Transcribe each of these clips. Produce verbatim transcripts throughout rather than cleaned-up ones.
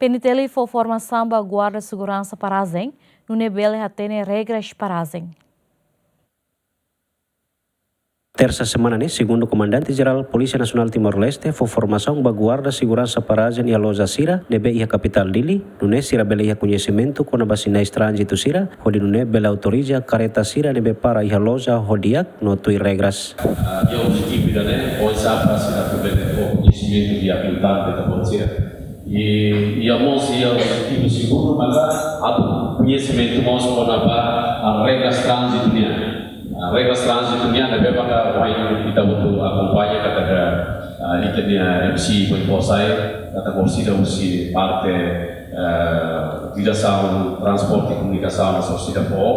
PNTL fó formasaun ba guarda seguransa parajen, nune'e bele hatene regras parajen. Tersa semana ne'e, segundu Komandante Jerál Polísia Nasionál Timor-Leste fó formasaun ba guarda seguransa parajen iha loja sira ne'ebé iha kapitál Dili, nune'e sira bele iha koñesimentu kona-ba sinais tránzitu sira, hodi nune'e bele autoriza karreta sira ne'ebé para iha loja ho di'ak no tuir regras. Ah, iha objetivu ida-ne'e, oinsá para sira atu bele fó koñesimentu di'ak liután ba ita-boot sira. I, iha mós iha objetivu segundu maka atu koñesimentu mós kona-ba, ah, regras tránzitu nian. Ah, regras tránzitu nian ne'ebé maka mai ita hotu akompaña katak, ah, ita-nia M C foin fó sai, katak orsida husi parte, eh, diresaun transporte i komunikasaun orsida fó,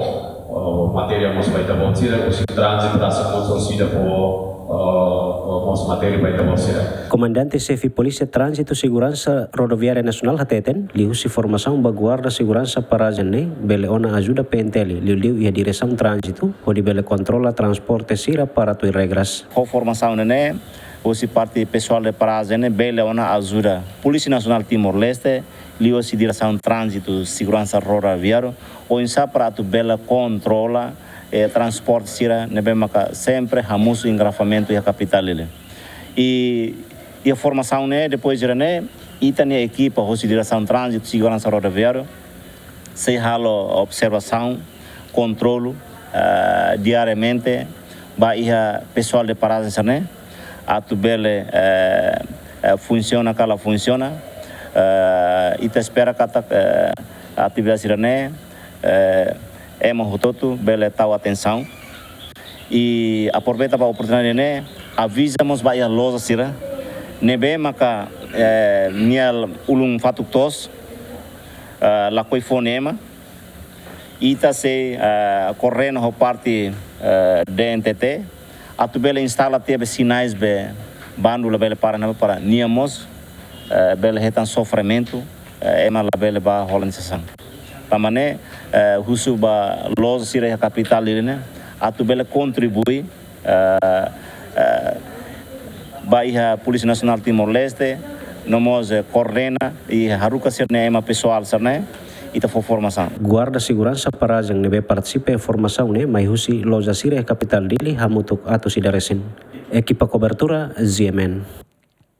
oh, matéria mós ba ita-boot sira, husi tránzitu rasik mós orsida fó, oh, oh, mós matéria ba ita-boot sira. Komandante Xefe Polísia Tránzitu Seguransa Rodoviária Nasionál hateten, liuhusi formasaun ba guarda seguransa parajen ne'e, bele ona ajuda PNTL, liuliu iha diresaun tránzitu, hodi bele kontrola transporte sira para tuir regras. Ho formasaun ne'e, husi parte pesoál de parajen ne'e, bele ona ajuda Polísia Nasionál Timor-Leste, liuhusi diresaun tránzitu seguransa rodoviáriu, oinsá para atu bele kontrola, eh, transporte sira ne'ebé maka sempre hamosu engarrafamentu iha kapitál Dili. I, iha formasaun ne'e, depois sira-ne'e, ita-nia ekipa husi diresaun tránzitu seguransa rodoviáriu sei halo observasaun, kontrolu, eh, diariamente ba iha pesoál de parajen sira-ne'e, atu bele, eh, eh, funsiona ka la funsiona. Eh, ita espera katak, eh, atividade sira-ne'e, eh, ema hotu-hotu bele tau atensaun. I aproveita ba oportunidade ne'e, aviza mós ba iha loja sira ne'ebé maka, eh, nia ulun fatuk toos, eh, lakohi fó nia ema. Ita sei, eh, koordena ho parte, eh, D N T T, atu bele instala tiha be sinais be bandu labele para ne'ebá para nia mós, eh, bele hetan sofrimentu, eh, ema labele bá hola nia sasán. Tanba ne'e, eh, husu ba loja sira iha kapitál Dili ne'e, atu bele kontribui, eh, eh, ba iha Polísia Nasionál Timor-Leste, no mós, eh, koordena i haruka sira-nia ema pesoál sira-ne'e, ita fó formasaun. Guarda seguransa parajen ne'ebé partisipa iha formasaun ne'e mai husi loja sira iha kapitál Dili hamutuk atus ida resin. Ekipa kobertura, Z M N.